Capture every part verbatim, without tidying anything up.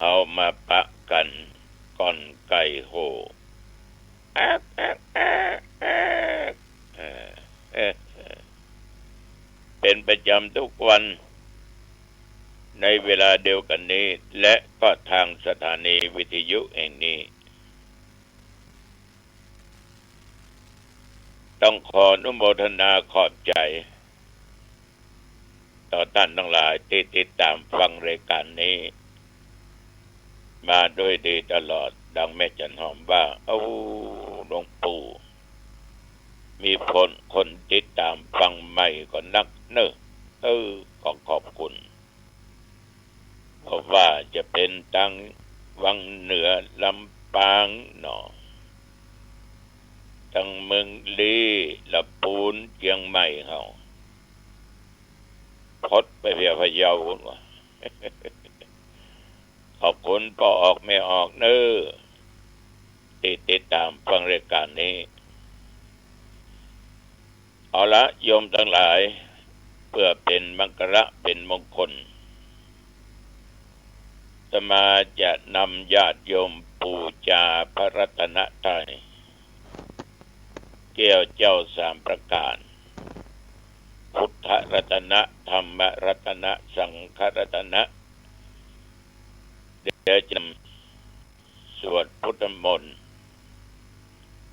เอามาปะกั๋นก่อนไก่โห่ แอ๊ก แอ๊ก แอ๊ก แอ๊ก เออ เออ เป็นประจำทุกวัน ในเวลาเดียวกั๋นนี้ และก็ทางสถานีวิทยุแห่งนี้ ต้องขออนุโมทนาขอบใจ๋ ต่อต้านตังหลายตี้ติดต๋ามฟังรายก๋านนี้ มาด้วยดีตลอด ดังแม่จั๋นหอมว่า เอ้า หลวงปู่ มีคน คนติดต๋ามฟังใหม่ก็นักเน่อ เออ ขอขอบคุณ บ่ว่าจะเป๋นตางวังเหนือ ลำปางหนอ ตางเมืองลี้ ละปูน เจียงใหม่เฮา พดไปเหีย พะเยา ขอบคุณป้อออกแม่ออกเน่อ ตี้ติดต๋ามฟังรายก๋านนี้ เอาละโยมตังหลาย เปื้อเป๋นมังคละเป๋นมงคล อาตมาจะนำญาติโยมปู๋จาพระรัตนตรัย แก้วเจ้าสามประก๋าน พุทธรัตนะ ธรรมรัตนะ สังฆรัตนะ เดี๋ยวจะนำสวดพุทธมนต์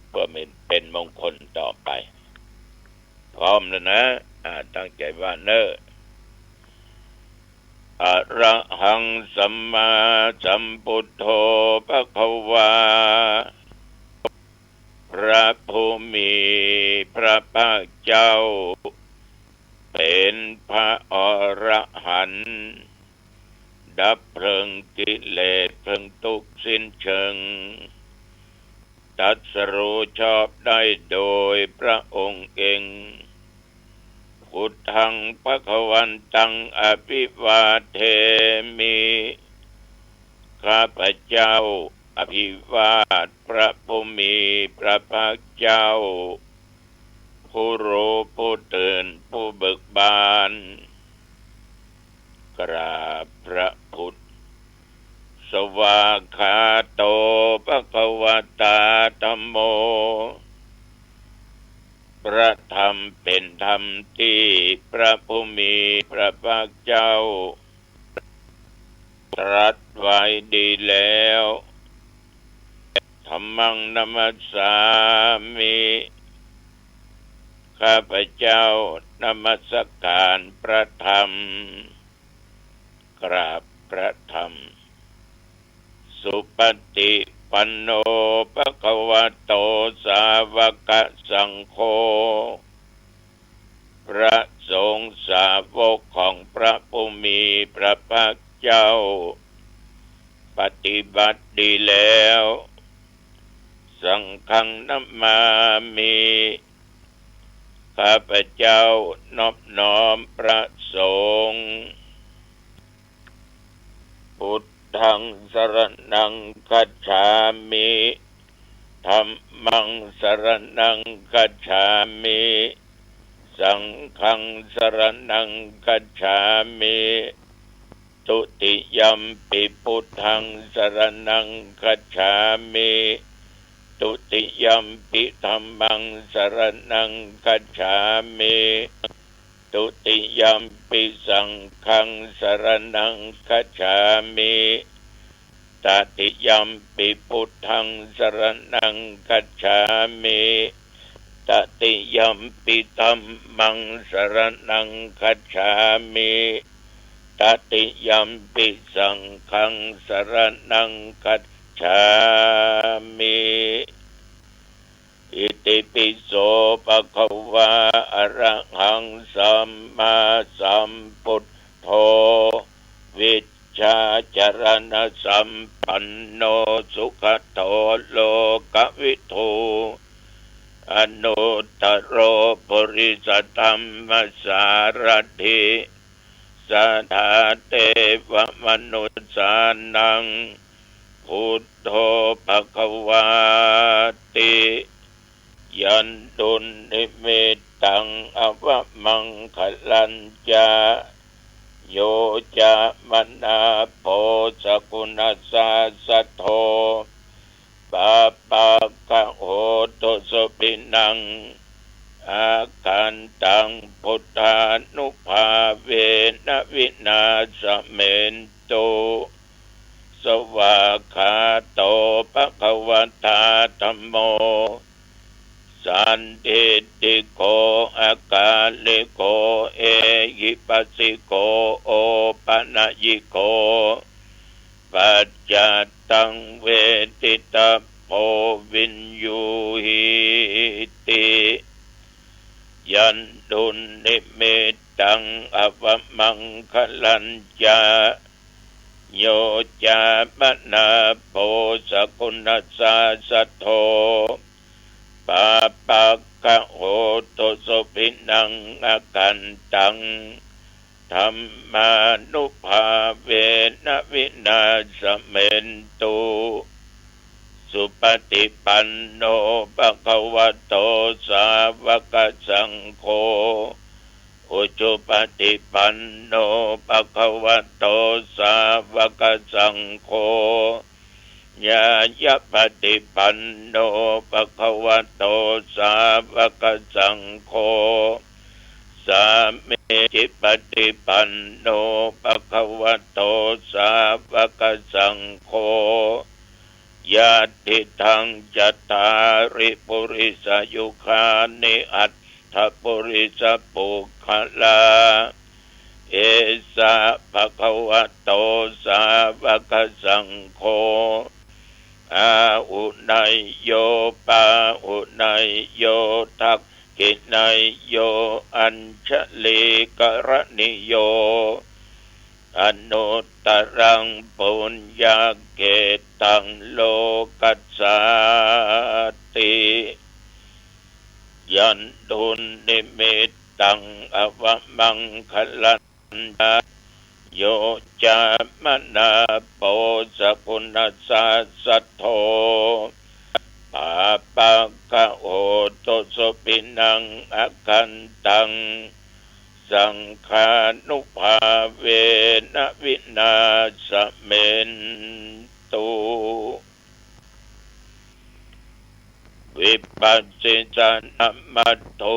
เปื้อเป๋น เป๋นมงคลต่อไป พร้อมแล้วนะ อ่า ตั้งใจ๋ว่าเน่อ อะระหังสัมมาสัมพุทโธภะคะวา พระผู้มีพระภาคเจ้า เป๋นพระอรหันต์ ดับเพลิงกิเลสเพลิงตุ๊กข์สิ้นเชิง ตรัสรู้ชอบได้โดยพระองค์เอง พุทธังภะคะวันตังอะภิวาเทมิ ข้าพเจ้าอภิวาทพระผู้มีพระภาคเจ้า ผู้รู้ผู้ตื่นผู้เบิกบาน กราบพระพุทธ สวากขาโตภะคะวะตาธัมโม พระธรรมเป๋นธรรมตี้พระผู้มีพระภาคเจ้า ตรัสไว้ดีแล้ว ธัมมังนะมัสสามิ ข้าพเจ้านมัสการพระธรรม กราบพระธรรม สุปฏิปันโนภะคะวะโตสาวกสังโฆ พระสงฆ์สาวกของพระผู้มีพระภาคเจ้า ปฏิบัติดีแล้ว สังฆังนะมามิ ข้าพเจ้านอบน้อมพระสงฆ์ พุทธังสรณังคัจฉามิ ธัมมังสรณังคัจฉามิ สังฆังสรณังคัจฉามิ ทุติยัมปิพุทธังสรณังคัจฉามิ ทุติยัมปิธัมมังสรณังคัจฉามิ ทุติยัมปิสังฆังสรณังคัจฉามิ ตติยัมปิพุทธังสรณังคัจฉามิ ตติยัมปิธัมมังสรณังคัจฉามิ ตติยัมปิสังฆังสรณังคัจฉามิ อิติปิโสภะคะวา อะระหังสัมมาสัมพุทโธ วิชชาจรณสัมปันโน สุขะโตโลกวิทู อนุตตโรปุริสธัมมสารถิ สัทธาเทวมนุสสานัง พุทโธภะคะวาติ ยันตุนนิมิตตัง อวมังคะลัญจะ Yo cāmanāpo sakuṇassa saddo pāpaggaho dussupinaṃ akantaṃ buddhānubhāvena vināsamentu. Svākkhāto bhagavatā dhammo sandiṭṭhiko akāliko ehipassiko opanayiko paccattaṃ veditabbo viññūhīti. Yandunnimittaṃ avamaṅgalañca yo cāmanāpo sakuṇassa saddo pāpaggaho dussupinaṃ akantaṃ dhammānubhāvena vināsamentu. Supaṭipanno bhagavato sāvakasaṅgho, ujupaṭipanno bhagavato sāvakasaṅgho, ñāyapaṭipanno bhagavato sāvakasaṅgho, sāmīcipaṭipanno bhagavato sāvakasaṅgho, yadidaṃ cattāri purisayugāni aṭṭha purisapuggalā, esa bhagavato sāvakasaṅgho, āhuneyyo pāhuneyyo dakkhiṇeyyo añjalikaraṇīyo, anuttaraṃ puññakkhettaṃ lokassāti. Yandunnimittaṃ avamaṅgalañca yo cāmanāpo sakuṇassa saddo pāpaggaho dussupinaṃ akantaṃ saṅghānubhāvena vināsamentu. Vipassissānamatthu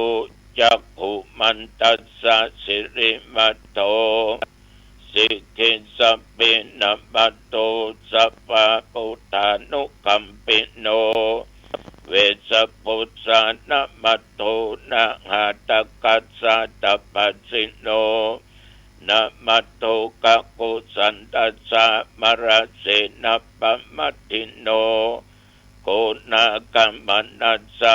cakkhumantassa sirīmato, sikhissappi namatthu sabbabuddhānukampino, vessabhussānamatthu nhātakassa tapassino, namatthu kakusandassa mārasenappammādino, konāgamannassa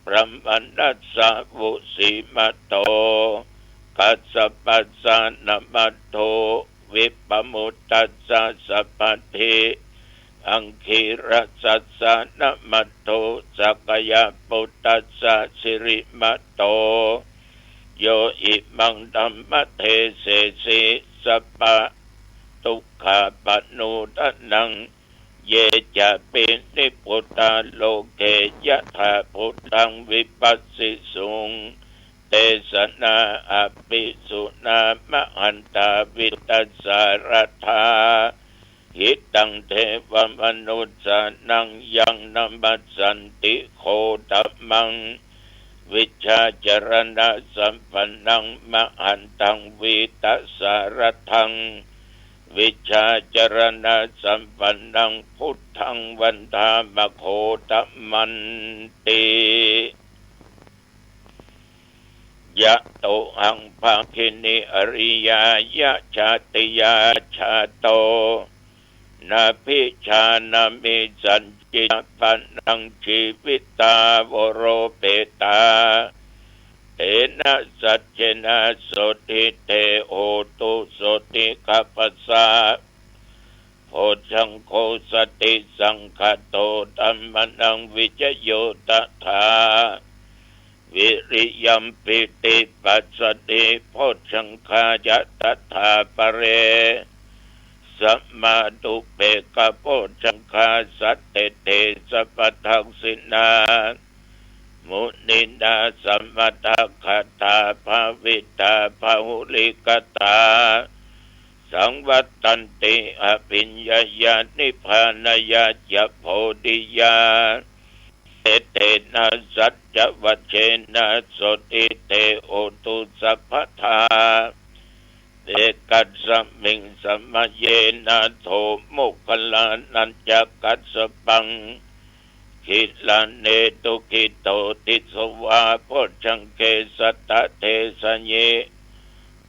brāhmaṇassa vusīmato, kassapassa namatthu vippamuttassa sabbadhi, aṅgīrasassa namatthu sakyaputtassa sirīmato, yo imaṃ dhammadesesi sabbadukkhapanūdanaṃ, ye cāpi nibbutā loke yathābhūtaṃ vipassisuṃ, te janā apisuṇā mahantā vītasāradā, hitaṃ devamanussānaṃ yaṃ namassanti gotaṃ, vijjācaraṇasampannaṃ mahantaṃ vītasāradaṃ, vijjācaraṇasampannaṃ buddhaṃ vandāmagotamanti. Yatohaṃ bhagini ariyāya jātiyā jāto, nabhijānāmi sañcicca pāṇaṃ jīvitā voropetā, tena saccena sotthi te hotu sotthi gabbhasā. Bojjhaṅgo satisaṅkhāto dhammānaṃ vicayo tathā, viriyampītipassaddhi bojjhaṅgā ca tathāpare, samādhupekkhabojjhaṅgā sandiṭṭhi sabbadassinā, มุนีนา สมถกถา ภาวิตา बहुลีกถา สังวัตตันติ อภิญญายา นิพพานายา จะ โพธิยา เอเตนะ สัจจวัจเจนะ โสตถิ เต โหตุ สัพพะทา เอกัสสมิง สมะเยนะ โถ โมคคัลลานะ จะ กัสสปัง กิลาเนตุ กิโต ติสสา โพชฌังเก สัตตะ เทสะยิ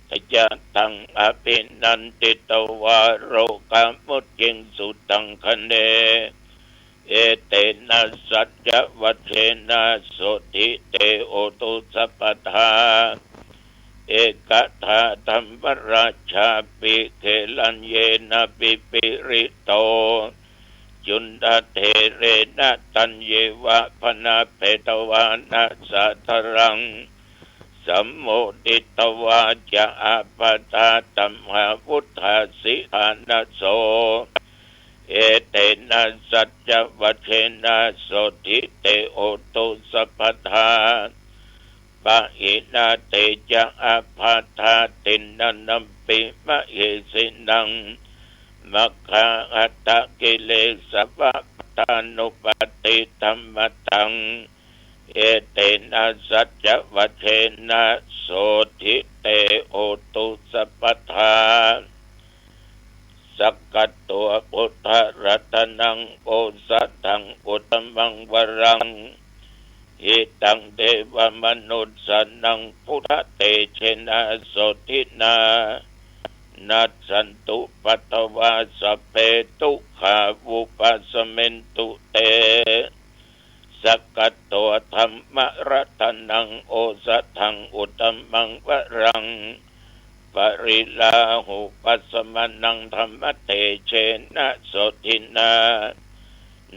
ตะยะ ทัง อภินันทิตวา โรกา มุจจิงสุตังคะเน เอเตนะ สัจจวัจเจนะ โสตถิ เต โหตุ สัพพะทา เอกถา ธัมมราชาปิ เกลัญเยนะ ปิปิริโต จุณฑะเถเรนะ ตัญเยวะ ภณะเปตวานะ สาธารัง สัมโมทิตวา จะ อาปาทา ตัมหาวุฏฐา สิทธานะโส เอเตนะ สัจจวัจเจนะ โสตถิ เต โหตุ สัพพะทา ปะหินา เต จะ อาปาทา ติณณัมปิ มะเหสินัง มัคคา อัตตะ กิเลสวะ ปะทานุปัตติ ธัมมะตัง เอเตนะ สัจจวัจเจนะ โสตถิ เต โหตุ สัพพะทา สักกัตตัง พุทธรัตนัง โอสถัง อุตตมัง วรัง หิตัง เทวมนุสสานัง พุทธเตเจนะ โสตถินา นัสสันตุ ปัทวา สัพเพ ทุกขา วุปัสสะเมนตุ เต สักกัตตัง ธัมมรัตนัง โอสถัง อุตตมัง วรัง ปริลาหุปัสสะมานัง ธัมมเตเจนะ โสตถินา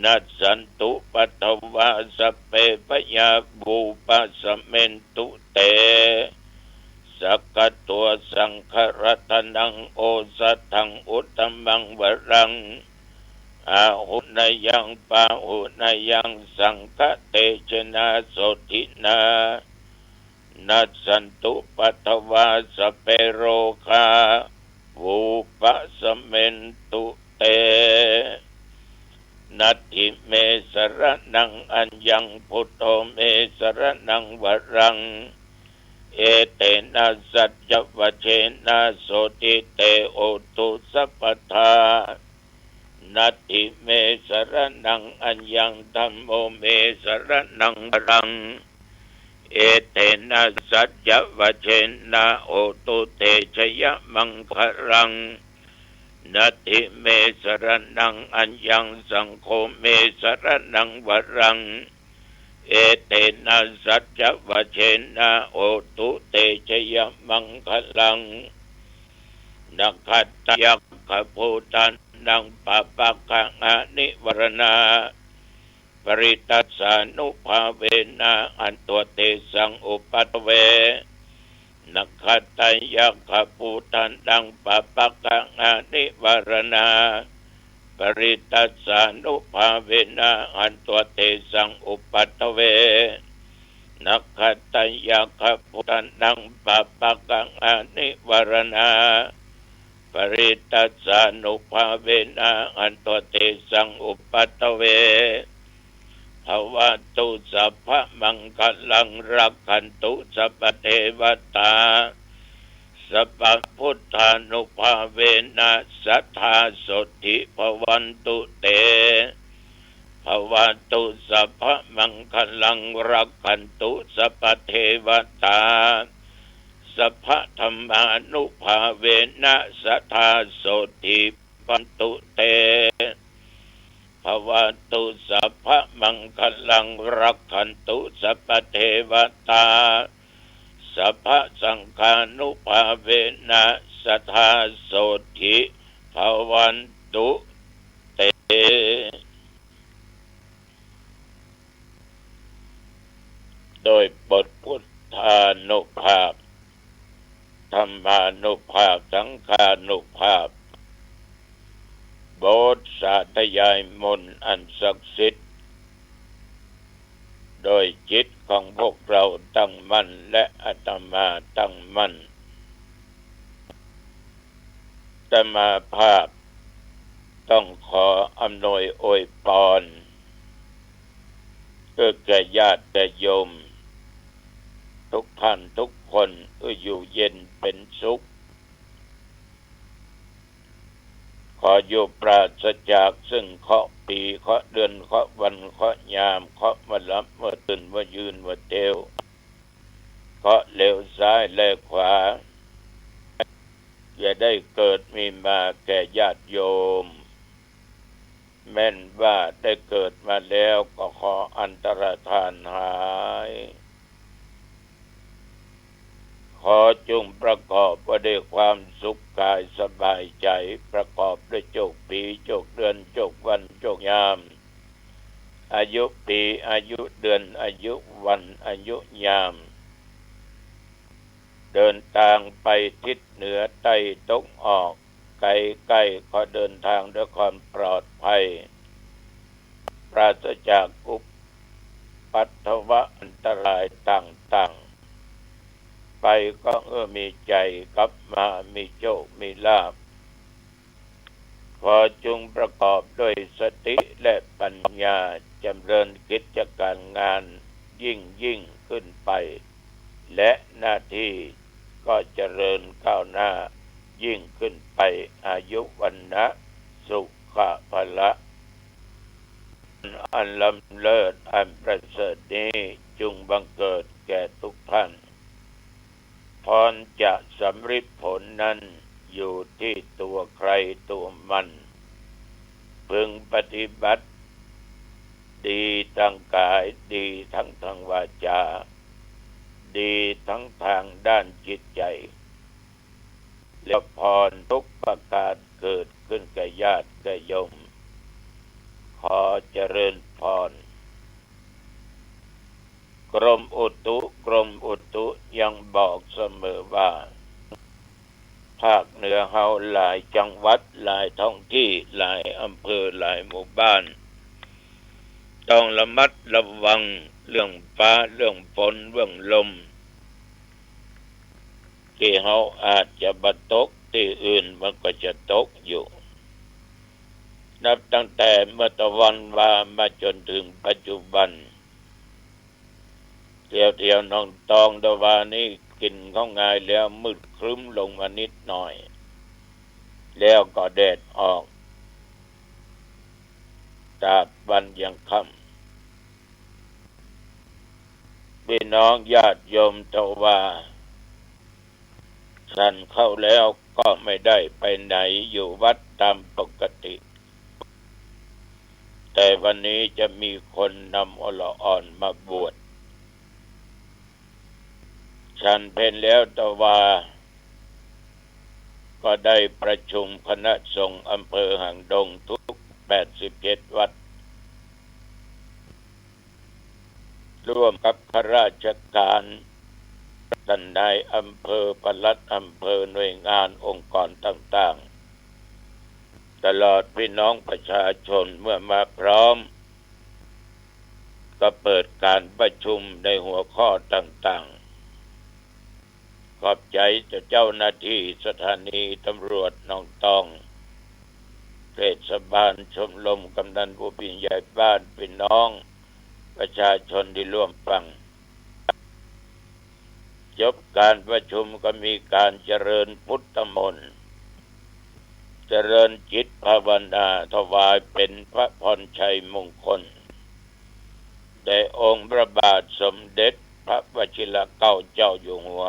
นัสสันตุ ปัทวา สัพเพ พยา วุปัสสะเมนตุ เต สักกัตตัง สังฆรัตนัง โอสถัง อุตตมัง วรัง อาหุเนยัง ปาหุเนยัง สังฆเตเจนะ โสตถินา นัสสันตุ ปัทวา สัพเพ โรคา วุปัสสะเมนตุ เต นัตถิเม สรณัง อัญญัง พุทโธ เม สรณัง วรัง เอเตนะ สัจจวัจเจนะ โสตถิ เต โหตุ สัพพะทา นัตถิเม สรณัง อัญญัง ธัมโม เม สรณัง วรัง เอเตนะ สัจจวัจเจนะ โหตุ เต ชยมังคลัง นัตถิเม สรณัง อัญญัง สังโฆ เม สรณัง วรัง เอเตนะ สัจจวัจเจนะ โหตุ เต ชยมังคลัง นะขัตตายักขภูตานัง ปาปะกะหานิวรณา ปริตตัสสานุภาเวนะ หันตัง เตสัง อุปัฏฐเว นะขัตตายักขภูตานัง ปาปะกะหานิวรณา ปริตตัสสานุภาเวนะ หันตัง เตสัง อุปัฏฐเว นะขัตตายักขภูตานัง ปาปะกะหานิวรณา ปริตตัสสานุภาเวนะ หันตัง เตสัง อุปัฏฐเว ภะวะตุ สัพพะมังคะลัง รักขันตุ สัพพะเทวะตา สัพพะพุทธานุภาเวนะ สัตถา โสตถิ ภะวันตุ เต ภะวะตุ สัพพะมังคะลัง รักขันตุ สัพพะเทวะตา สัพพะธัมมานุภาเวนะ สัตถา โสตถิ ภะวันตุ เต ภะวะตุ สัพพะมังคะลัง รักขันตุ สัพพะเทวะตา สัพพะสังฆานุภาเวนะ สัตถา โสตถิ ภะวันตุ เต โดยบทพุทธานุภาพ ธัมมานุภาพ สังฆานุภาพ บทสาธยายมนต์อันศักดิ์สิทธิ์ โดยจิตของพวกเราตั้งมั่น และอาตมาตั้งมั่น อาตมาภาพต้องขออำนวยอวยพร เพื่อแก่ญาติแก่โยมทุกท่านทุกคน เออ อยู่เย็นเป็นสุข ขออยู่ปราศจากซึ่งเคราะห์ปี เคราะห์เดือน เคราะห์วัน เคราะห์ยาม เคราะห์เมื่อหลับ เมื่อตื่น เมื่อยืน เมื่อเตียว เคราะห์เลวซ้ายและขวา อย่าได้เกิดมีมาแก่ญาติโยม แม้นว่าได้เกิดมาแล้วก็ขออันตรธานหาย ขอจงประกอบว่าด้วยความสุขกายสบายใจ ประกอบด้วยโจคปี โจคเดือน โจควัน โจคยาม อายุปี อายุเดือน อายุวัน อายุยาม เดินทางไปทิศเหนือใต้ตะวันออก ไกลใกล้ขอเดินทางด้วยความปลอดภัย ปราศจากอุปัทวะอันตรายต่างๆ ไปก็เออมีชัย กลับมามีโชคมีลาภ ขอจงประกอบด้วยสติและปัญญา จำเริญกิจการงานยิ่งยิ่งขึ้นไป และหน้าที่ก็เจริญก้าวหน้ายิ่งขึ้นไป อายุวรรณะสุขะพละ อันล้ำเลิศอันประเสริฐนี้จงบังเกิดแก่ทุกท่าน พรจะสำริดผลนั้นอยู่ที่ตัวใครตัวมัน พึงปฏิบัติดีทางกาย ดีทั้งทางวาจา ดีทั้งทางด้านจิตใจ แล้วพรทุกประการเกิดขึ้นแก่ญาติแก่โยม ขอเจริญพร กรมอุตุ กรมอุตุยังบอกเสมอว่า ภาคเหนือเฮาหลายจังหวัด หลายท้องที่ หลายอำเภอ หลายหมู่บ้าน ต้องระมัดระวังเรื่องฟ้า เรื่องฝน เรื่องลม ตี้เฮาอาจจะบ่ตก ตี้อื่นมันก็จะตกอยู่ นับตั้งแต่เมื่อตะวันวามาจนถึงปัจจุบัน แถวๆ หนองตองตะวานี้กิ๋นข้าวงายแล้วมืดครึ้มลงมานิดหน่อย แล้วก็แดดออก ตราบวันยังค่ำ พี่น้องญาติโยมตะวา ฉันข้าวแล้วก็ไม่ได้ไปไหน อยู่วัดตามปกติ แต่วันนี้จะมีคนนำอลอ่อนมาบวช ฉันเพลแล้วตะวา ก็ได้ประชุมคณะสงฆ์อำเภอหางดงทุกแปดสิบเจ็ดวัด ร่วมกับข้าราชการ ท่านนายอำเภอ ปลัดอำเภอ หน่วยงานองค์กรต่างๆ ตลอดพี่น้องประชาชน เมื่อมาพร้อม ก็เปิดการประชุมในหัวข้อต่างๆ ขอบใจเจ้าหน้าที่สถานีตำรวจหนองตอง เทศบาล ชมรมกำนันผู้เป็นใหญ่บ้าน พี่น้องประชาชนที่ร่วมฟัง จบการประชุมก็มีการเจริญพุทธมนต์ เจริญจิตภาวนาถวายเป็นพระพรชัยมงคล แด่องค์พระบาทสมเด็จพระวชิรเกล้าเจ้าอยู่หัว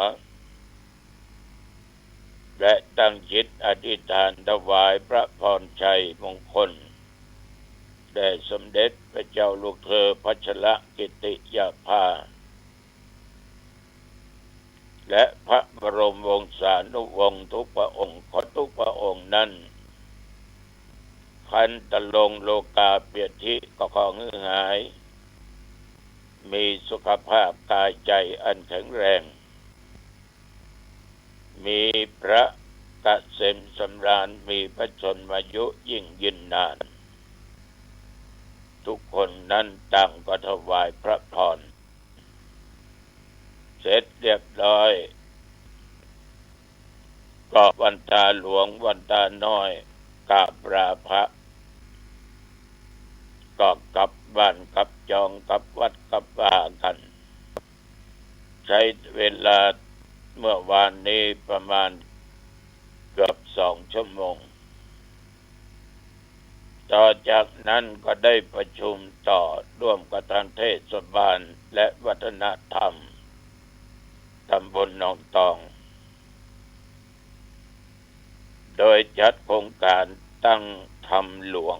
และตั้งจิตอธิษฐานถวายพระพรชัยมงคล แด่สมเด็จพระเจ้าลูกเธอพัชรกิติยาภา และพระบรมวงศานุวงศ์ทุกพระองค์ ขอทุกพระองค์นั้น คันตะลงโลกาเปียธิ ก็ขอหื้อหาย มีสุขภาพกายใจอันแข็งแรง มีพระเกษมสำราญ มีพระชนมายุยิ่งยืนนาน ทุกคนนั้นต่างก็ถวายพระพร เสร็จเรียบร้อย ก็วันตาหลวงวันตาน้อยกราบลาพระ ก็กลับบ้านกลับจองกลับวัดกลับวากั๋น ใช้เวลาเมื่อวานนี้ประมาณเกือบสองชั่วโมง ต่อจากนั้นก็ได้ประชุมต่อร่วมกับทางเทศบาลและวัฒนธรรมตำบลหนองตอง โดยจัดโครงการตั้งธรรมหลวง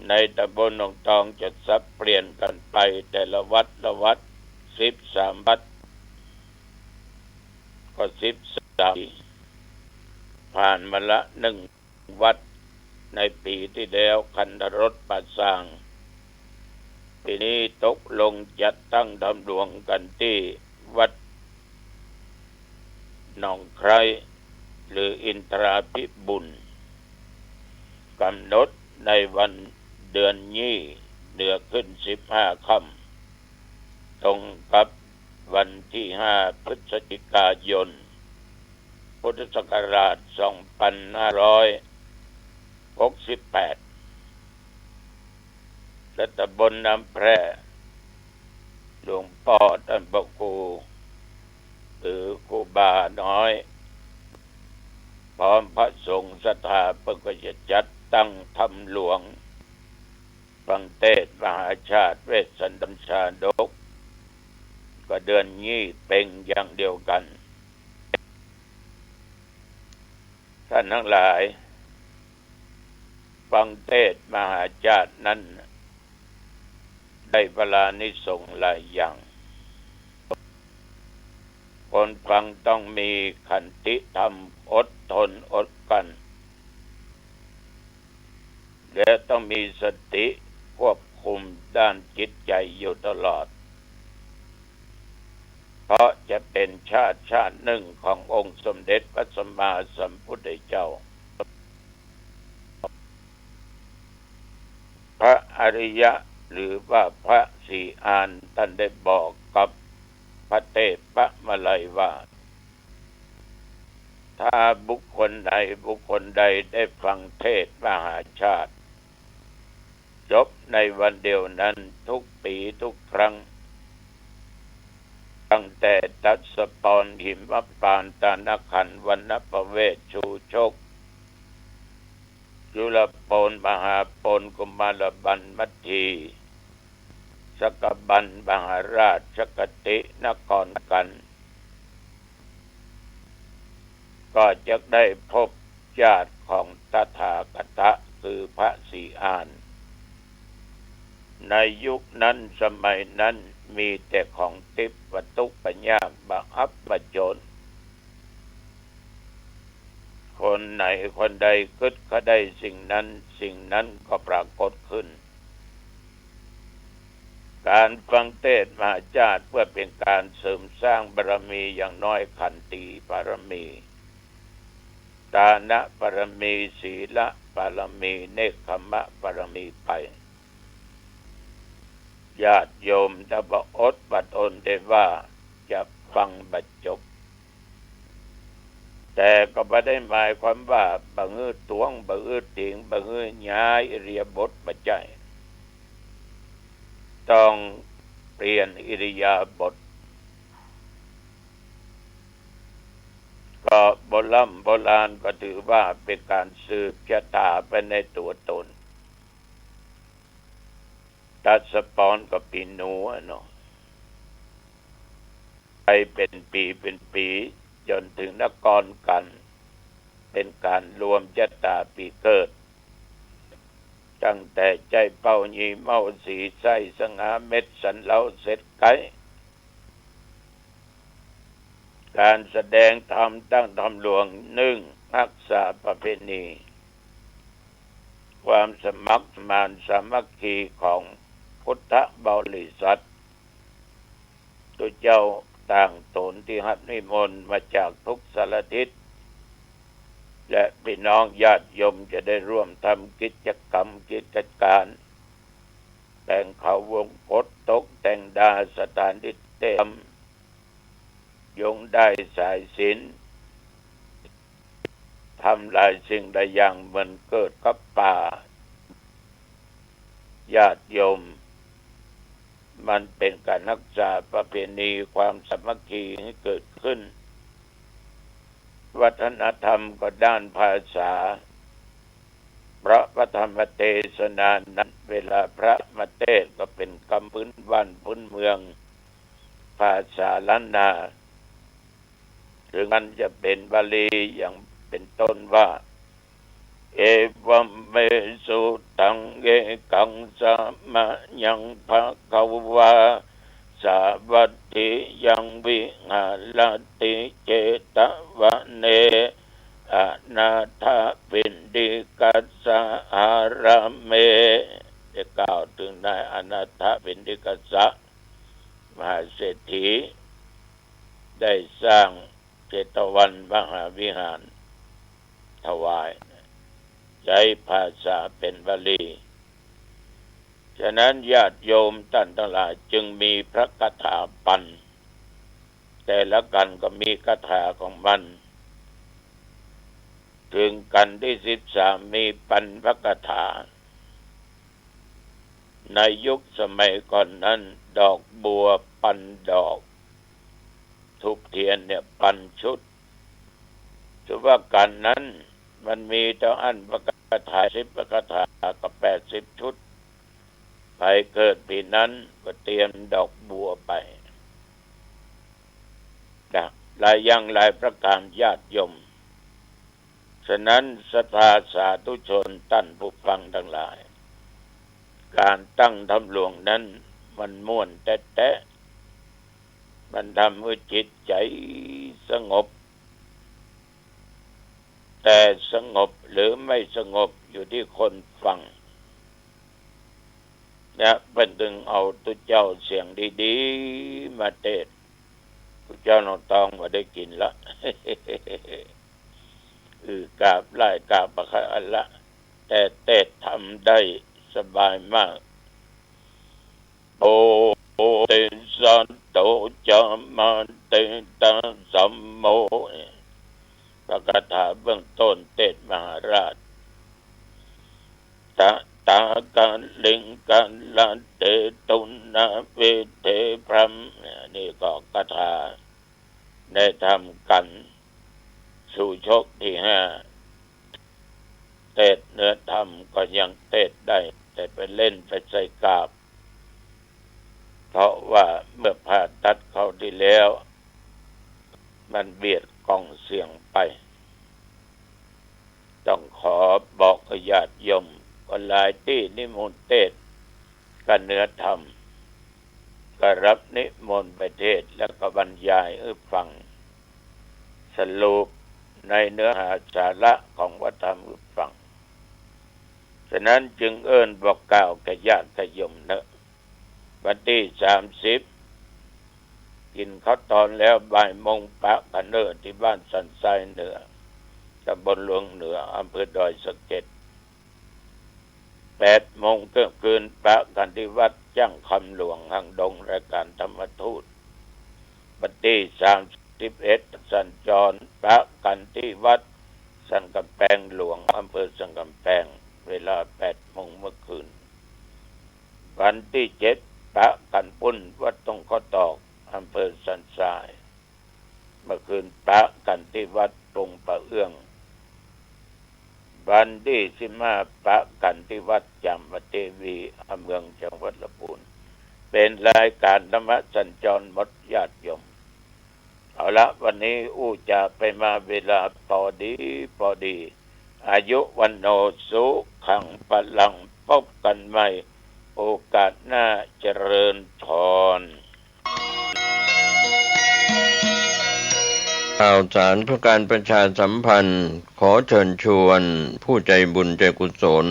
ในตำบลหนองตองจะสับเปลี่ยนกันไปแต่ละวัดละวัด สิบสามวัด ก็สิบสาม ผ่านมาละหนึ่งวัด ในปี๋ตี้แล้วคันธารสป่าซาง ปี๋นี้ตกลงจัดตั้งธรรมหลวงกั๋นตี้วัดหนองไคร้ หรืออินทราภิบุญ กำหนดในวันเดือนยี่ เหนือขึ้นสิบห้าค่ำ ตรงกับวันตี้ห้าพฤศจิกายน พุทธศักราชสองพันห้าร้อยหกสิบแปด และตำบลน้ำแพร่ หลวงป้อต้านพระครู หรือครูบาน้อย พร้อมพระสงฆ์ศรัทธาเปิ้นก็จะจัดตั้งธรรมหลวง ฟังเตสน์มหาชาติเวสสันดรชาดก ก็เดือนยี่เพ็งอย่างเดียวกั๋น ท่านทั้งหลาย ฟังเตสน์มหาชาตินั้นได้พลานิสงส์หลายอย่าง คนฟังต้องมีขันติธรรม อดทนอดกลั้น และต้องมีสติควบคุมด้านจิตใจ๋อยู่ตลอด เพราะจะเป๋นชาติชาตินึ่งขององค์สมเด็จพระสัมมาสัมพุทธเจ้า พระอริยะหรือว่าพระศรีอานท่านได้บอกกับพระเทพมาลัยว่า ถ้าบุคคลใดบุคคลใดได้ฟังเตสน์มหาชาติ จบในวันเดียวนั้นทุกปี๋ทุกครั้ง ตั้งแต่ตัสสปร หิมปาน ตาณขันธ์ วัณณปเวส ชูชก จุลโปน มหาโปน กุมารบัณฑิต มัทที สกบัณฑ มหาราช ชกติ นครกัน ก็จะได้พบญาติของตถาคตะ คือพระศรีอาน ในยุคนั้นสมัยนั้นมีแต่ของติ๊บ ประตุ๊กประยาก ประอับประจน คนไหนคนใดกึ๊ดใค่ได้สิ่งนั้น สิ่งนั้นก็ปรากฏขึ้น การฟังเตสน์มหาชาติเพื่อเป๋นการเสริมสร้างบารมี อย่างน้อยขันติบารมี ตาณบารมี ศีลบารมี เนกขัมมบารมีไป ญาติโยมถ้าบ่อดบ่ทนได้ว่าจะฟังบ่จบ แต่ก็บ่ได้หมายความว่าบ่หื้อตวง บ่หื้อถิง บ่หื้อย้ายอิริยาบถ บ่ใจ้ ต้องเปลี่ยนอิริยาบถ ก็โบร่ำโบราณก็ถือว่าเป๋นการสืบชะตาไปในตั๋วตน ตัสสปรก็ปี๋หนูอะเนาะ ไปเป๋นปี๋เป๋นปี๋จ๋นเถิงนครกัน เป๋นการรวมชะตาปี๋เกิด ตั้งแต่ใจ๊เป้า ยี่เม้า สีใส้ สง่า เม็ดสันเหลา เสร็จไก๊ การแสดงธรรมตั้งธรรมหลวง นึ่ง ฮักษาประเพณี ความสมัครสมานสามัคคีของพุทธบริษัท ตุ๊เจ้าต่างต๋นตี้ฮับนิมนต์มาจากทุกสารทิศ และปิ่น น้องญาติโยมจะได้ร่วมทำกิจกรรมกิจก๋าน แต่งเขาวงกต ตกแต่งดาสถานที่เตศน์ธรรม ยงได้สายศีล ทำหลายสิ่งหลายอย่างเหมือนเกิดกับป่า ญาติโยม มันเป๋นก๋านฮักษาประเพณีความสามัคคีหื้อเกิดขึ้น วัฒนธรรมก็ด้านภาษา เพราะพระธรรมเตสนานั้น เวลาพระมาเตศน์ก็เป๋นกำพื้นบ้านพื้นเมือง ภาษาล้านนา เถิงมันจะเป๋นบาลีอย่างเป๋นต้นว่า เอวัมเมสุตังเยกังสะมะยังภะคะวา สาวัตถิยังวิหารติเจตวะเน อนาถปิณฑิกัสสะอารามเม ได้กล่าวเถิงนายอนาถปิณฑิกัสสะมหาเศรษฐี ได้สร้างเจตวันมหาวิหารถวาย ใจ๊ภาษาเป๋นบาลี ฉะนั้นญาติโยมต้านตังหลายจึงมีพระคาถาปัณฑ์ แต่ละกัณฑ์ก็มีคาถาของมัน เถิงกัณฑ์ตี้สิบสามมีปัณฑ์พระคาถา ในยุคสมัยก่อนนั้น ดอกบัวปัณฑ์ดอก ธูปเตียนเนี่ยปัณฑ์ชุด ถือว่ากัณฑ์นั้นมันมีเต้าอั้นพระคาถา สิบพระคาถากับแปดสิบชุด ใผเกิดปี๋นั้นก็เตรียมดอกบัวไป นะ หลายอย่างหลายประก๋านญาติโยม ฉะนั้นศรัทธาสาธุชนต้านผู้ฟังตังหลาย ก๋านตั้งธรรมหลวงนั้นมันม่วนแต๊ๆ มันทำหื้อจิตใจ๋สงบ แต่สงบหรือไม่สงบอยู่ตี้คนฟัง เนี่ยเปิ้นตึงเอาตุ๊เจ้าเสียงดีๆ มาเตศน์ ตุ๊เจ้าหนองตองบ่ได้กิ๋นละ อือ กราบไหว้กราบอะคะอันละ แต่เตศน์ธรรมได้สบายมาก โอเตสะโตจะมะเตสะสัมโม พระคาถาเบื้องต้นเตศน์มหาราช ตะตากะลิงกะละเตตุนะเวเทพรัม นี่ก็คาถาในธรรมกัณฑ์สู่ชกที่ห้า เตศน์เนื้อธรรมก็ยังเตศน์ได้ แต่ไปเล่นไปใส่กาบ เพราะว่าเมื่อผ่าตัดคราวตี้แล้ว มันเบียดกล่องเสียงไป ต้องขอบอกกับญาติโยม ก็หลายตี้นิมนต์เตศน์กับเนื้อธรรม ก็รับนิมนต์ไปเทศน์แล้วก็บรรยายหื้อฟัง สรุปในเนื้อหาสาระของพระธรรมหื้อฟัง ฉะนั้นจึงเอิ้นบอกกล่าวแก่ญาติโยมเนาะ วันตี้สามสิบ กิ๋นข้าวตอนแล้วบ่ายโมงปะกั๋นเน่อ ตี้บ้านสันทรายเหนือ ตำบลหลวงเหนือ อำเภอดอยสะเก็ด แปดโมงเที่ยงคืนปะกั๋นตี้วัดจ้างคำหลวงหางดง รายก๋านธรรมทูต วันตี้สามสิบเอ็ด สัญจรปะกั๋นตี้วัดสันก๋ำแปงหลวง อำเภอสันก๋ำแปง เวลาแปดโมงเมื่อคืน วันตี้เจ็ด ปะกั๋นปุ้นวัดต้งข้าวตอก อำเภอสันทราย เมื่อคืนปะกั๋นตี้วัดปงปะเอื้อง วันตี้สิบห้า ปะกั๋นตี้วัดจามเทวี อำเภอเมือง จังหวัดลำพูน เป๋นรายก๋านธรรมะสัญจรหมดญาติโยม เอาละ วันนี้อู้จ๋าไปมาเวลาปอดีปอดี อายุวัณโณสุขังพลัง พบกั๋นใหม่โอกาสหน้า เจริญพร ข่าวสารเพื่อการประชาสัมพันธ์ ขอเชิญชวนผู้ใจบุญใจกุศล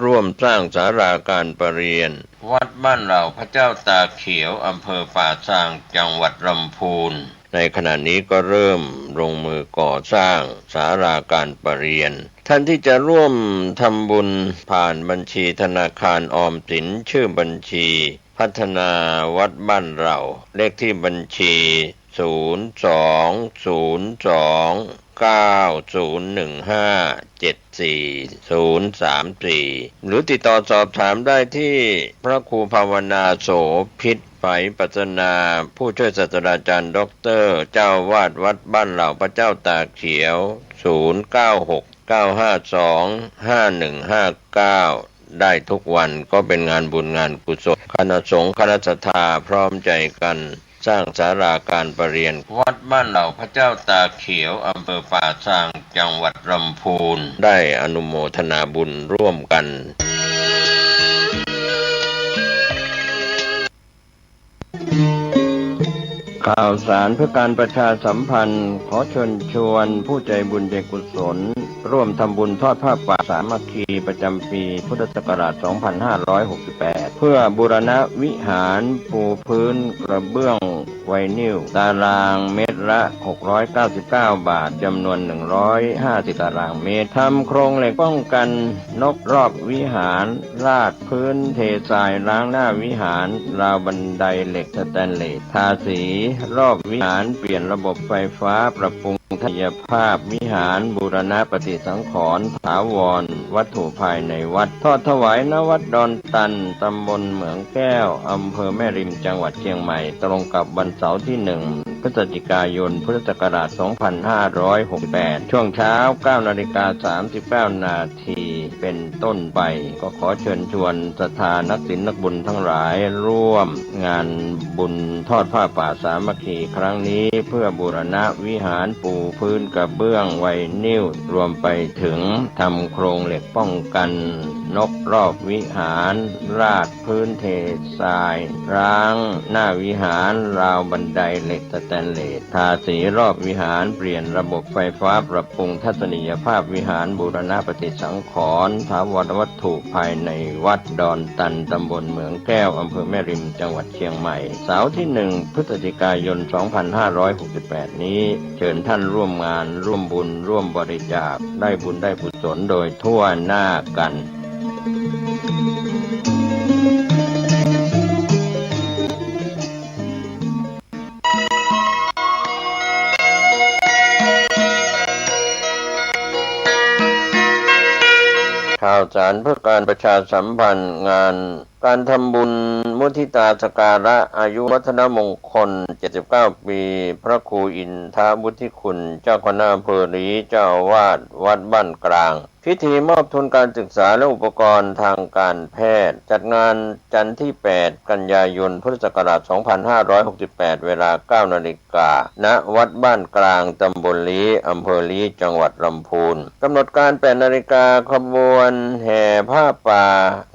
ร่วมสร้างศาลาการประเรียน วัดบ้านเหล่าพระเจ้าตาเขียว อำเภอป่าซาง จังหวัดลำพูน ในขณะนี้ก็เริ่มลงมือก่อสร้างศาลาการประเรียน ท่านที่จะร่วมทำบุญผ่านบัญชีธนาคารออมสิน ชื่อบัญชีพัฒนาวัดบ้านเหล่า เลขที่บัญชี ศูนย์สองศูนย์สองเก้าศูนย์หนึ่งห้าเจ็ดสี่ศูนย์สามสี่ หรือติดต่อสอบถามได้ที่พระครูภาวนาโสภิต ไฝปัสนา ผู้ช่วยศาสตราจารย์ด็อกเตอร์ เจ้าอาวาสวัดบ้านเหล่าพระเจ้าตาเขียว ศูนย์เก้าหกเก้าห้าสองห้าหนึ่งห้าเก้า ได้ทุกวัน ก็เป็นงานบุญงานกุศล คณะสงฆ์คณะศรัทธาพร้อมใจกันสร้างศาลาการประเรียน วัดบ้านเหล่าพระเจ้าตาเขียว อำเภอป่าซาง จังหวัดลำพูน ได้อนุโมทนาบุญร่วมกัน ข่าวสารเพื่อการประชาสัมพันธ์ ขอเชิญชวนผู้ใจบุญใจกุศล ร่วมทำบุญทอดผ้าป่าสามัคคีประจำปีพุทธศักราชสองพันห้าร้อยหกสิบแปด เพื่อบูรณะวิหาร ปูพื้นกระเบื้องไวนิล ตารางเมตรละหกร้อยเก้าสิบเก้าบาท จำนวนหนึ่งร้อยห้าสิบตารางเมตร ทำโครงเหล็กป้องกันนกรอบวิหาร ราดพื้นเททรายล้างหน้าวิหาร ราวบันไดเหล็กสแตนเลส ทาสีรอบวิหาร เปลี่ยนระบบไฟฟ้า ปรับปรุงทัศนียภาพวิหาร บูรณะปฏิสังขรณ์ถาวรวัตถุภายในวัด ทอดถวาย ณ วัดดอนตัน ตำบลเหมืองแก้ว อำเภอแม่ริม จังหวัดเชียงใหม่ ตรงกับวันเสาร์ที่หนึ่ง พฤศจิกายน พุทธศักราชสองพันห้าร้อยหกสิบแปด ช่วงเช้าเก้านาฬิกาสามสิบเก้านาที เป็นต้นไป ก็ขอเชิญชวนศรัทธานักศีลนักบุญทั้งหลาย ร่วมงานบุญทอดผ้าป่าสามัคคีครั้งนี้ เพื่อบูรณะวิหาร ปูพื้นกระเบื้องไวนิล รวมไปถึงทำโครงเหล็กป้องกันนกรอบวิหาร ราดพื้นเททราย ล้างหน้าวิหาร ราวบันไดเหล็กสแตนเลส ทาสีรอบวิหาร เปลี่ยนระบบไฟฟ้า ปรับปรุงทัศนียภาพวิหาร บูรณะปฏิสังขรณ์ถาวรวัตถุภายในวัดดอนตัน ตำบลเหมืองแก้ว อำเภอแม่ริม จังหวัดเชียงใหม่ เสาร์ที่หนึ่ง พฤศจิกายน สองพันห้าร้อยหกสิบแปด นี้ เชิญท่านร่วมงาน ร่วมบุญ ร่วมบริจาค ได้บุญได้กุศลโดยทั่วหน้ากัน ข่าวสารเพื่อการประชาสัมพันธ์ งานการทำบุญมุทิตาสักการะอายุวัฒนมงคล เจ็ดสิบเก้าปี พระครูอินทวุฒิคุณ เจ้าคณะอำเภอลี้ เจ้าอาวาสวัดบ้านกลาง พิธีมอบทุนการศึกษาและอุปกรณ์ทางการแพทย์ จัดงานจันทร์ที่แปด กันยายน พุทธศักราชสองพันห้าร้อยหกสิบแปด เวลาเก้านาฬิกา ณ วัดบ้านกลาง ตำบลลี้ อำเภอลี้ จังหวัดลำพูน กำหนดการ แปดนาฬิกา ขบวนแห่ผ้าป่า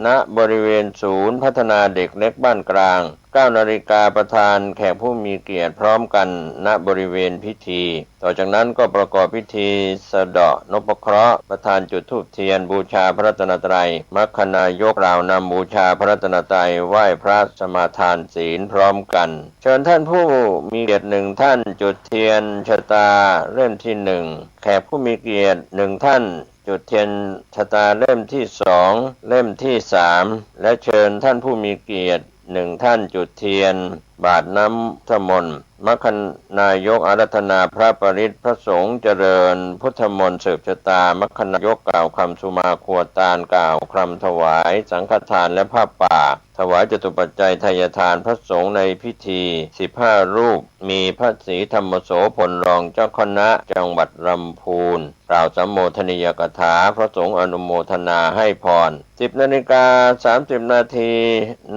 ณ บริเวณศูนย์พัฒนาเด็กเล็กบ้านกลาง เก้านาฬิกา ประธานแขกผู้มีเกียรติพร้อมกัน ณ บริเวณพิธี ต่อจากนั้นก็ประกอบพิธีสะเดาะนพเคราะห์ ประธานจุดธูปเทียนบูชาพระรัตนตรัย มัคคณายกกล่าวนำบูชาพระรัตนตรัย ไหว้พระสมาทานศีลพร้อมกัน เชิญท่านผู้มีเกียรติหนึ่งท่านจุดเทียนชะตาเล่มที่หนึ่ง แขกผู้มีเกียรติหนึ่งท่านจุดเทียนชะตาเล่มที่สอง เล่มที่สาม และเชิญท่านผู้มีเกียรติหนึ่งท่านจุดเทียนบาตรน้ำพุทธมนต์ มัคคณายกอาราธนาพระปริตร พระสงฆ์เจริญพุทธมนต์สืบชะตา มัคคณายกกล่าวคำสุมาครัวตาน กล่าวคำถวายสังฆทานและผ้าป่า ถวายจตุปัจจัยไทยทานพระสงฆ์ในพิธี สิบห้ารูป มีพระศรีธรรมโสภณรองเจ้าคณะจังหวัดลำพูน กล่าวสัมโมทนียกถา พระสงฆ์อนุโมทนาให้พร สิบนาฬิกาสามสิบนาที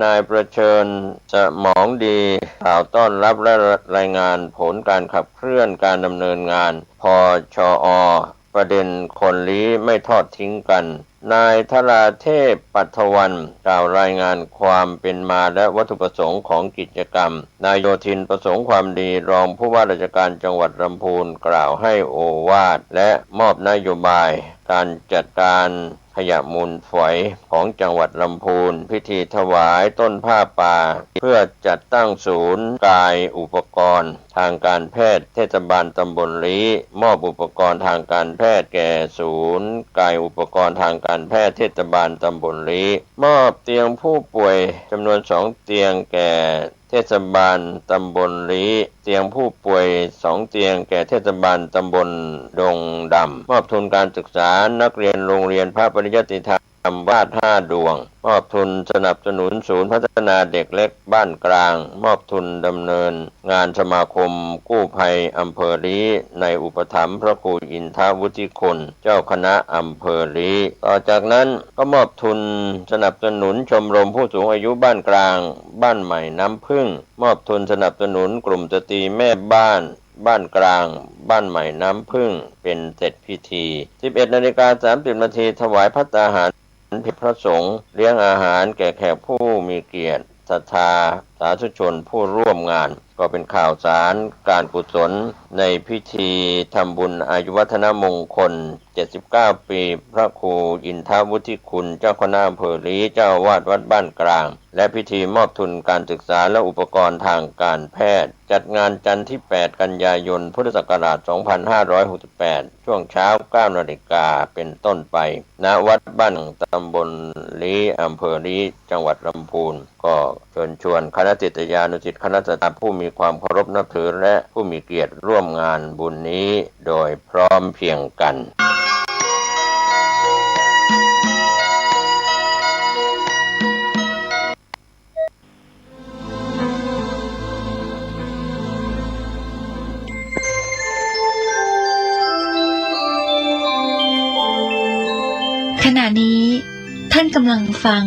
นายประเชิญสมองดี กล่าวต้อนรับและรายงานผลการขับเคลื่อนการดำเนินงาน พชอ ประเด็นคนลี้ไม่ทอดทิ้งกัน นายธราเทพ ปัทวัน กล่าวรายงานความเป็นมาและวัตถุประสงค์ของกิจกรรม นายโยธิน ประสงค์ความดี รองผู้ว่าราชการจังหวัดลำพูน กล่าวให้โอวาท และมอบนโยบายการจัดการขยะมูลฝอยของจังหวัดลำพูน พิธีถวายต้นผ้าป่า เพื่อจัดตั้งศูนย์กายอุปกรณ์ ทางการแพทย์เทศบาลตำบลลี้ มอบอุปกรณ์ทางการแพทย์แก่ศูนย์กายอุปกรณ์ทางการแพทย์เทศบาลตำบลลี้ มอบเตียงผู้ป่วยจำนวนสองเตียงแก่เทศบาลตำบลลี้ เตียงผู้ป่วยสองเตียงแก่เทศบาลตำบลดงดำ มอบทุนการศึกษานักเรียนโรงเรียนพระปริยัติธรรม ทำวาดห้าดวง มอบทุนสนับสนุนศูนย์พัฒนาเด็กเล็กบ้านกลาง มอบทุนดำเนินงานสมาคมกู้ภัยอำเภอลี้ ในอุปถัมภ์พระครูอินทวุฒิคุณ เจ้าคณะอำเภอลี้ ต่อจากนั้นก็มอบทุนสนับสนุนชมรมผู้สูงอายุบ้านกลาง บ้านใหม่น้ำผึ้ง มอบทุนสนับสนุนกลุ่มสตรีแม่บ้าน บ้านกลาง บ้านใหม่น้ำผึ้ง เป็นเสร็จพิธี สิบเอ็ดนาฬิกาสามสิบนาที ถวายภัตตาหาร พระสงฆ์ เลี้ยงอาหารแก่แขกผู้มีเกียรติ ศรัทธาสาธุชนผู้ร่วมงาน ก็เป็นข่าวสารการกุศลในพิธีทำบุญอายุวัฒนมงคล เจ็ดสิบเก้าปี พระครูอินทวุฒิคุณ เจ้าคณะอำเภอลี้ เจ้าอาวาสวัดบ้านกลาง และพิธีมอบทุนการศึกษาและอุปกรณ์ทางการแพทย์ จัดงานจันทร์ที่แปดกันยายน พุทธศักราชสองพันห้าร้อยหกสิบแปด ช่วงเช้าเก้านาฬิกาเป็นต้นไป ณ วัดบ้านตำบลลี้ อำเภอลี้ จังหวัดลำพูน ก็เชิญชวนคณะศิษยานุศิษย์ คณะศรัทธาผู้มีความเคารพนับถือ และผู้มีเกียรติร่วมงานบุญนี้โดยพร้อมเพรียงกัน ขณะนี้ท่านกำลังฟัง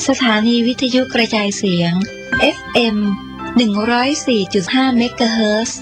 สถานีวิทยุกระจายเสียง เอฟเอ็ม หนึ่งร้อยสี่จุดห้า เมกะเฮิรตซ์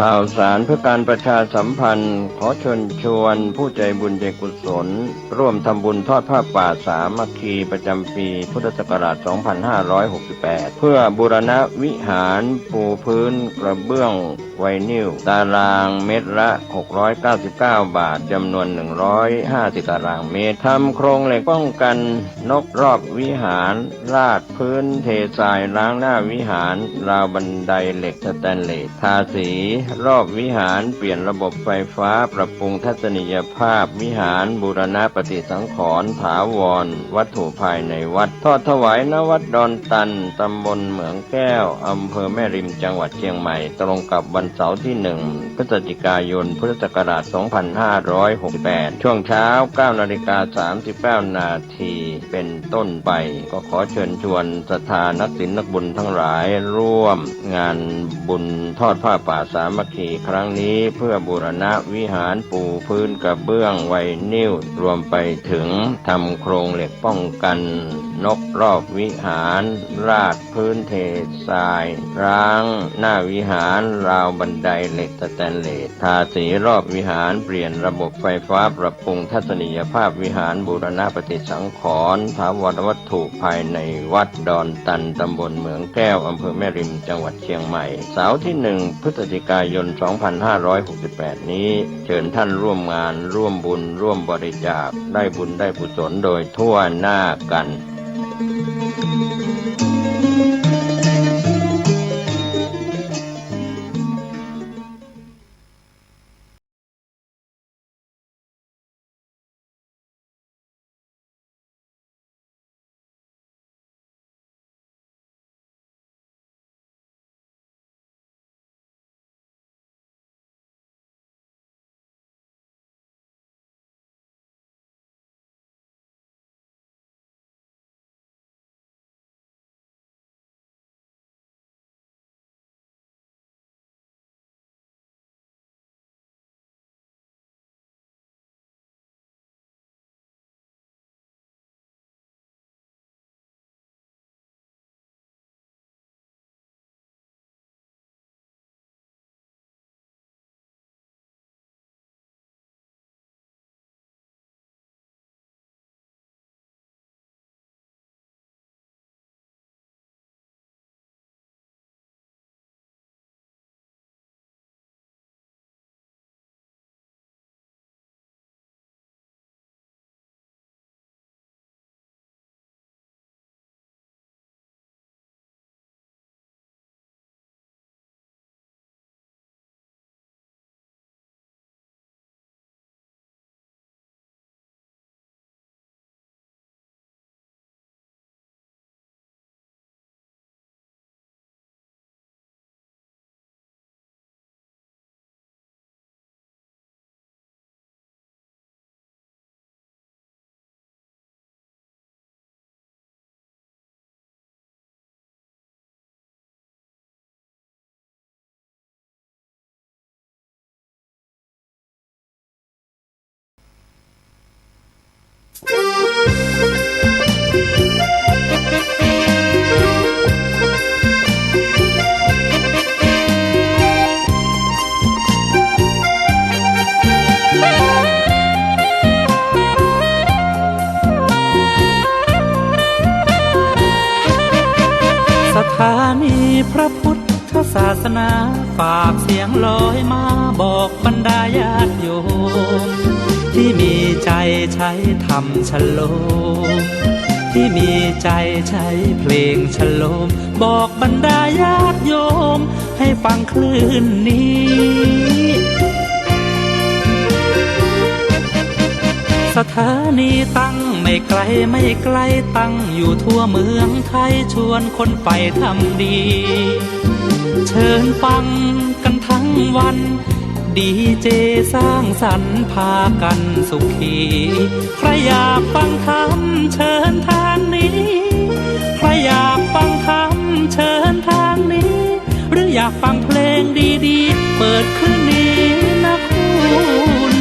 ข่าวสารเพื่อการประชาสัมพันธ์ ขอเชิญชวนผู้ใจบุญใจกุศล ร่วมทำบุญทอดผ้าป่าสามัคคีประจำปีพุทธศักราชสองพันห้าร้อยหกสิบแปด เพื่อบูรณะวิหารปูพื้นกระเบื้องไวนิล ตารางเมตรละหกร้อยเก้าสิบเก้าบาท จำนวน หนึ่งร้อยห้าสิบตารางเมตร ทำโครงเหล็กป้องกันนกรอบวิหาร ลาดพื้นเททรายล้างหน้าวิหาร ราวบันไดเหล็กสแตนเลส ทาสีรอบวิหาร เปลี่ยนระบบไฟฟ้า ปรับปรุงทัศนียภาพวิหาร บูรณะปฏิสังขรณ์ถาวร วัตถุภายในวัด ทอดถวาย ณ วัดดอนตัน ตำบลเหมืองแก้ว อำเภอแม่ริม จังหวัดเชียงใหม่ ตรงกับวันเสาร์ที่หนึ่ง พฤศจิกายน พุทธศักราชสองพันห้าร้อยหกสิบแปด ช่วงเช้าเก้านาฬิกาสามสิบเก้านาทีเป็นต้นไป ก็ขอเชิญชวนศรัทธานักศีลนักบุญทั้งหลาย ร่วมงานบุญทอดผ้าป่าสา มัคคีครั้งนี้เพื่อบูรณะวิหาร ปูพื้นกระเบื้องไวนิล รวมไปถึงทำโครงเหล็กป้องกันนกรอบวิหาร ราดพื้นเททราย ล้างหน้าวิหาร ราวบันไดเหล็กสแตนเลส ทาสีรอบวิหาร เปลี่ยนระบบไฟฟ้า ปรับปรุงทัศนียภาพวิหาร บูรณะปฏิสังขรณ์ ถาวรวัต ถูกภายในวัดดอนตัน ตำบลเหมืองแก้ว อำเภอแม่ริม จังหวัดเชียงใหม่ เสาร์ที่หนึ่ง พฤศจิกายน สองพันห้าร้อยหกสิบแปด นี้ เชิญท่านร่วมงาน ร่วมบุญ ร่วมบริจาค ได้บุญได้กุศลโดยทั่วหน้ากัน สถานีพระพุทธศาสนา ฝากเสียงลอยมาบอกบรรดาญาติโยม ตี้มีใจ๋ใช้ธรรมชโลม ตี้มีใจ๋ใช้เพลงชโลม บอกบรรดาญาติโยม หื้อฟังคลื่นนี้ สถานีตั้งไม่ไก๋ไม่ไก๋ ตั้งอยู่ทั่วเมืองไทย ชวนคนใฝ่ทำดี เชิญฟังกั๋นตึงวัน ดีเจสร้างสรรค์พากั๋นสุขี ใผอยากฟังธรรมเชิญตางนี้ ใผอยากฟังธรรมเชิญตางนี้ หรืออยากฟังเพลงดีๆ เปิดคลื่นนี้นะคุณ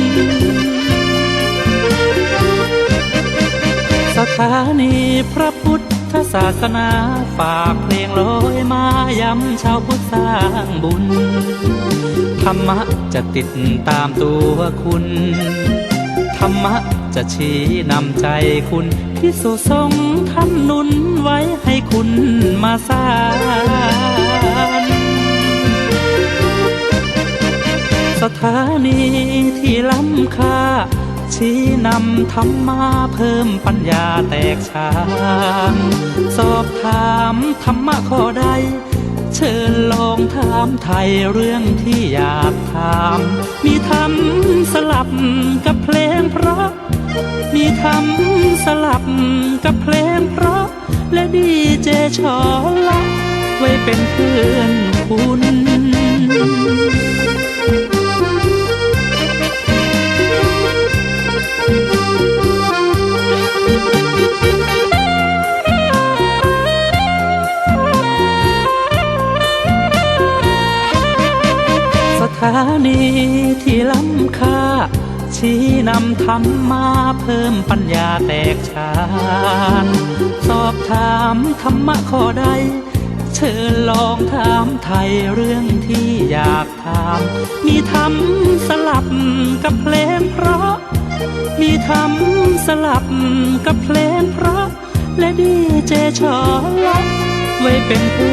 สถานีพระพุทธศาสนา ฝากเพลงลอยมายำชาวพุทธสร้างบุญ ธรรมะจะติดต๋ามตั๋วคุณ ธรรมะจะชี้นำใจ๋คุณ ภิกษุสงฆ์ท่านหนุนไว้ให้คุณมาสาน สถานีตี้ล้ำค่า ชี้นำธรรมะเพิ่มปัญญาแตกฉาน สอบถามธรรมะข้อใด เชิญลองถามไถ่เรื่องตี้อยากถาม มีธรรมสลับกับเพลงเพราะ มีธรรมสลับกับเพลงเพราะ และดีเจชอละ ไว้เป๋นเพื่อนคุณ ส สถานีที่ล้ำค่า ชี้นำธรรมะ เพิ่มปัญญาแตกฉาน สอบถามธรรมะข้อใด เชิญลองถามไถ่เรื่องที่อยากถาม มีธรรมสลับกับเพลงเพราะ มีธรรมสลับกับเพลงเพราะ และดีเจชอละ ไว้เป็นผู้